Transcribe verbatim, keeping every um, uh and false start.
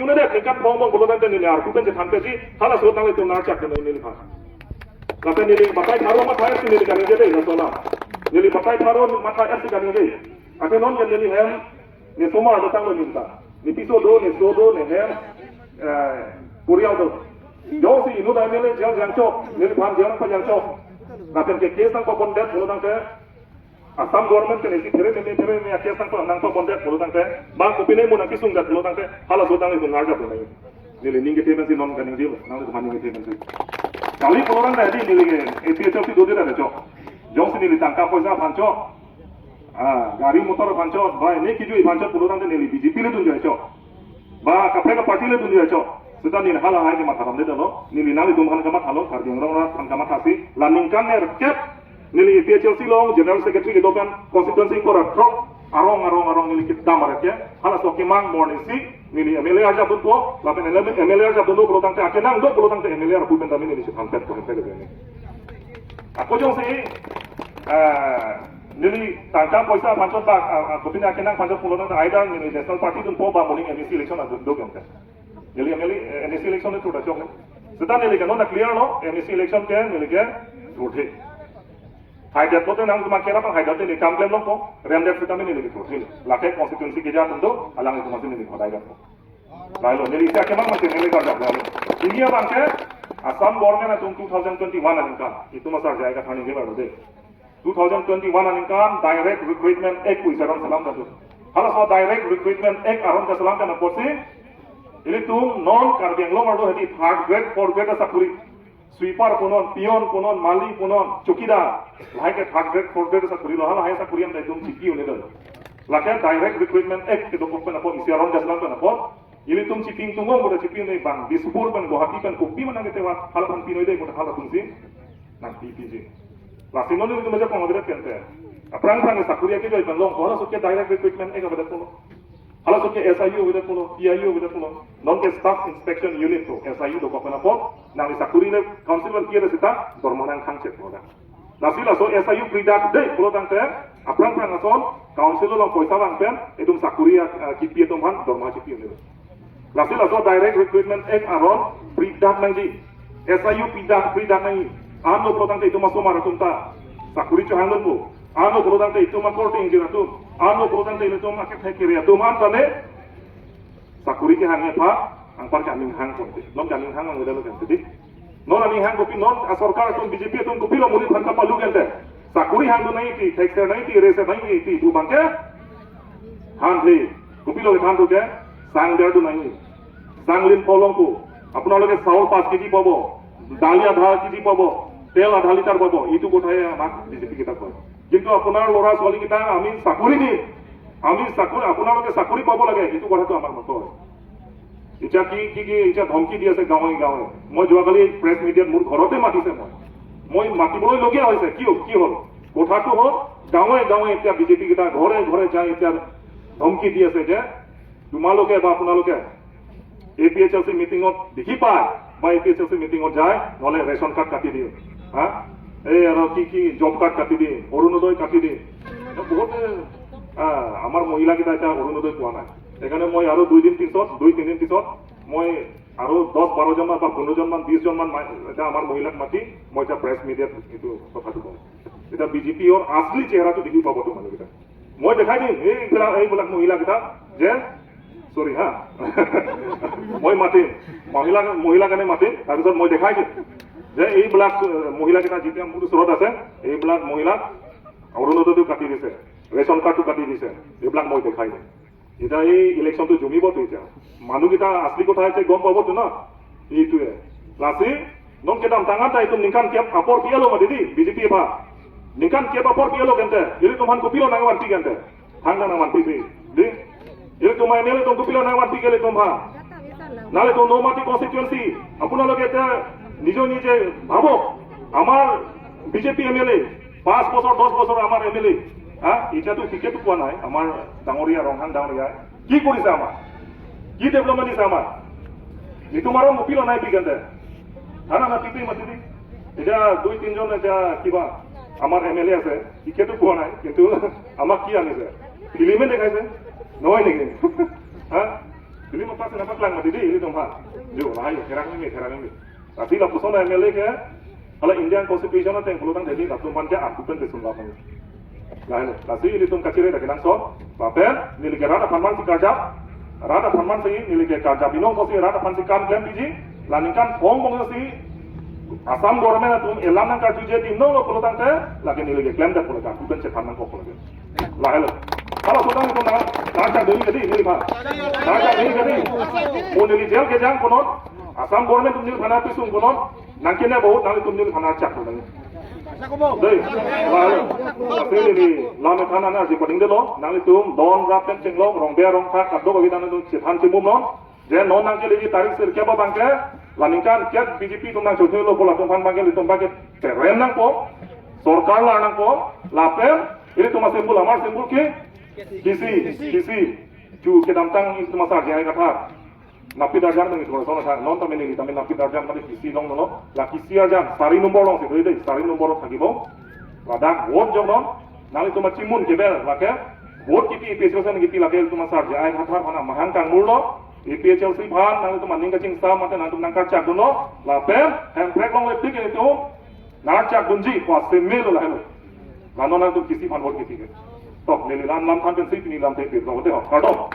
Nede ningkan thom bom pulo tangte neli arpu pen chethan pesi, halaso nanglitum nar chak neli neli phan. Lapen neli batai pharo matha-etsi neli kaningje dei, laso alam. Neli batai pharo matha-etsi kaningje. Ake non ke neli hem, ne somar do tanglo neli ta. Ne piso do, ne so do, ne hem, eh, purial do. Jongsi inut M L A jang jangchok, neli phan jang pa jangchok. Lapen ke case nangpabondet pulo tangte, Assam government ke nesi phere meme phere meme a-case nangpa nangpabondet pulo tangte, ba kopine mo nangkesungdet pulo tangte, halaso tangte itum ngarjap nai. Neli ning kethe pensi non kaningje lo, nanglitum aning kethe pensi. Kali pulo tangte di neli ke A P H L C dodi ra chok. Jongsi neli tangka poisa aphan chok. Ah, gari motor aphan chok, ba ne kiju aphan chok pulo tangte neli B J P le dunjoi chok. Ba kaprek aparty le dunjoi chok. Seta neli hala hai ke matha ramde dalo. Neli nanglitum aphan kamatha lo, Karbi Anglong arat aphan kamathasi. La ningkan nerkep neli A P H L C along General Secretary kedo pen constituency ingkoi ra throk arong arong arong neli kedam aret ke. Halaso akemang morning si neli M L A arjap dunpo, lapen M L A arjap dunpo pulo tangte akenang do pulo tangte M L A arpu pen tame neli chethan pet ko hempet neli. Ako jongsi, eh, neli tangka poisa aphan chok ba, ah, ah, kopine akenang aphan chok pulo tangte either neli National Party dunpo ba moning M A C election adun do kente. Neli M L A, eh, M A C election le thurda chok. Seta neli ke non na clear lo, M A C election ke neli ke thurthe. Haidet lote nangtum akerap haidet neli kam klem longpo, remdet seta neli ke thurthe. Lake constituency keja atum do, alanglitum aphansi neli khodai dak. Lahelo, neli isi akemang masi neli karjap lahelo. Pini abang ke, Assam government atum two thousand twenty-one aningkan, itum asar jai kathan ningje baru de. Two thousand twenty-one aningkan direct recruitment act pu isi aron selam tadu. Halaso direct recruitment act aron keselam pen apotsi, ilitum non Karbi Anglong arlo hedi third grade, fourth grade asakuri. Sweeper punon, peon punon, mali punon, chowkidar. Lahai ke third grade, fourth grade asakuri lo, halahai asakuri an itum chipi un-e dolo. Lake direct recruitment act kedokok pen apot, isi aron keselam pen apot. Ilitum chipi ingtung ong, boda chipi un-e bang, Dispur pen, Guwahati pen, kopi ma nangketevar, hala aphan pinoi dei, boda hala atumsi nangpi piji. Lasi non ilitum aja pangogret kente. Aphrang aphrang sakuri akejoi pen long, halaso ke direct recruitment act avedet pulo. Halaso ke S I U avedet pulo, P I U avedet pulo. Non ke Staff Inspection Unit pu, S I U dokok pen apot, nangli sakuri le council pen pi-et seta, dorma nangthang chek boda. Lasi laso S I U pridak dei pulo tangte, aphrang aphrang ason, council along poisa vang pen, itum sakuri a, a, kipi atum aphan, dorma chipi un-e. Lasi laso direct recruitment act aron, pridak nangji. S I U pridak, pridak nangji. Ano pulo tangte itum asomar atum ta sakuri chohang dunpo. Ano pulo tangte itum akorte ingjir atum. Ano pulo tangte itum akethe kere atum an tame sakuri kehang aphan, anpar ke aning hang ponte. Non ke aning hang ang udah lo kan tadi. Non aning hang kopi non asorkar atum B J P atum kopilo monit aphan kapalu kente. Sakuri hang do nai ti, thekser nai ti, reser nai ti, pu abang ke. Han the, kopilo kethan do ke, sang der do nai. Sang lim polong pu. আপোনালোকে চাউল পাঁচ কেজি পাব, দালি আধা কেজি পাব, তেল আধা লিটাৰ পাব, এইটো কথাই আমাক বিজেপি কেইটা কয়। কিন্তু আপোনাৰ ল'ৰা ছোৱালীকেইটা আমি চাকৰি দিম, আমি চাকৰি, আপোনালোকে চাকৰি পাব লাগে, এইটো কথাটো আমাক নকয়। এতিয়া কি কি কি এতিয়া ধমকি দি আছে গাঁৱে গাঁৱে। মই যোৱাকালি প্ৰেছ মিডিয়াত মোৰ ঘৰতে মাতিছে মই। মই মাতিবলৈলগীয়া হৈছে। কি হ'ল? কি হ'ল? কথাটো হ'ল গাঁৱে গাঁৱে এতিয়া বিজেপি কেইটা ঘৰে ঘৰে যাই এতিয়া ধমকি দি আছে যে তোমালোকে বা আপোনালোকে এ পি এইচ এল চি মিটিঙত দেখি পায় বা এ পি এইচ এল চি মিটিঙত যায়, নহ'লে ৰেচন কাৰ্ড কাটি দিয়ে, হা, এই আৰু কি কি জব কাৰ্ড কাটি দিয়ে, অৰুণোদয় কাটি দিয়ে। বহুতে, আহ, আমাৰ মহিলাকেইটা এতিয়া অৰুণোদয় পোৱা নাই। সেইকাৰণে মই আৰু দুই দিন পিছত, দুই তিনিদিন পিছত মই আৰু দহ বাৰজনমান বা পোন্ধৰজনমান, বিশজনমান মা-, এতিয়া আমাৰ মহিলাক মাতি মই এতিয়া প্ৰেছ মিডিয়াত এইটো কথাটো কওঁ। এতিয়া বিজেপিৰ আচলি চেহেৰাটো দেখি পাব তোমালোকে। মই দেখাই দিম এইবিলাক, এইবিলাক মহিলাকেইটা যে, চৰি হা, মই মাতিম, মহিলা, মহিলাৰ কাৰণে মাতিম, তাৰপিছত মই দেখাই দিম যে এইবিলাক, আহ, মহিলাকেইটা যেতিয়া মোৰ ওচৰত আছে, এইবিলাক মহিলাক অৰুণোদয়টো কাটি দিছে, ৰেচন কাৰ্ডটো কাটি দিছে, এইবিলাক মই দেখাই দিম। এতিয়া এই ইলেকশ্যনটো জমিবতো এতিয়া। মানুহকেইটা আচলি কথা হৈছে গম পাবতো ন? এইটোৱে। Lassi, non kedamtang anta itum ningkan kep apor pi-etlo mati di, B J P aphan. Ningkan kep apor pi-etlo kente, ilitum aphan kopilo nangvanpi kente. Hang nangvanpi pi. Di? Ilitum M L A atum kopilo nangvanpi ke ilitum aphan. Nale to no mati constituency. আপোনালোকে এতিয়া নিজে নিজে ভাবক, আমাৰ BJP M L এ, পাঁচ বছৰ, দহ বছৰ আমাৰ এম এল এ, হা? এতিয়াতো টিকেটো পোৱা নাই আমাৰ ডাঙৰীয়া, ৰংহাং ডাঙৰীয়া। কি কৰিছে আমাৰ? কি ডেভেলপমেণ্ট দিছে আমাৰ? এইটো মাৰো মপিল নাই পিকেণ্টে। হা না, না, টিপি মাতি দি। এতিয়া দুই তিনিজন এতিয়া কিবা আমাৰ এম এল এ আছে, টিকেটো পোৱা নাই, কিন্তু আমাক কি আনিছে? ফিল্মে দেখাইছে, নহয় নেকি? হা? Neli ma pass nangpaklang ma didi, ilitum aphan. Jo, lahai, kerang ni, kerang ni. Lasi lapuson M L A ke, hala Indian Constitution ateng pulotangte neli latum aphan ke aku pen pesun lapan. Lahai, lasi ilitum kachere dak kenangsot. Lapen, neli ke rat aphan man si karjap. Rat aphan man si, neli ke karjap inong pusi rat aphan si kam klem piji. La ningkan ong bong si, Assam government atum elam nangkarjuje di nong pulotangte, lake neli ke klemdet pulo ke, aku pen chephan nangkok pulo ke. Lahelo. Hala sodang itu na, karjap dei ke di, neliphan. Karjap dei ke di. Mo neli jail kejang konon, Assam government atum neliphan api sung konon, nangkene bahut nanglitum neliphan archak konon. Dei, lahelo. Tapi neli, lama than ana ji pading delo, nanglitum, don rap pen chenglok, rong be rong thak, kadok avi nanglitum, chephan chimum non. Je non nangkeleji tarik sirkep abang ke, la ningkan ke B J P atum nangchothe lo pulo atum aphan abang ke, ilitum abang ke terem nangpo, sorkar lar nangpo, lapen, ilitum a-symbol, amar symbol ke, kisi, kisi, ju kedamtang ilitum asar J I Kathar. Napit arjan nang itu rasa nang, non tame neli tame napit arjan tame kisi long no, la kisi arjan, sari nombor long si, dei, sari nombor thagi bo, ladak vote jong non, nanglitum achimun keber, lake, vote kipi A P H L C aphan kipi lake ilitum asar J I Kathar aphan amahang kangmur lo, A P H L C aphan nanglitum aning kachingsam mate nanglitum nangkarchak dunlo, lapen Hemprek longle tik ilitum nangkarchak dunji, ko aseme lo lahelo. La non nanglitum kisi aphan vote kipi ke. To, neli lam lam than pensi pini lam te pir, to, te ho, kardom.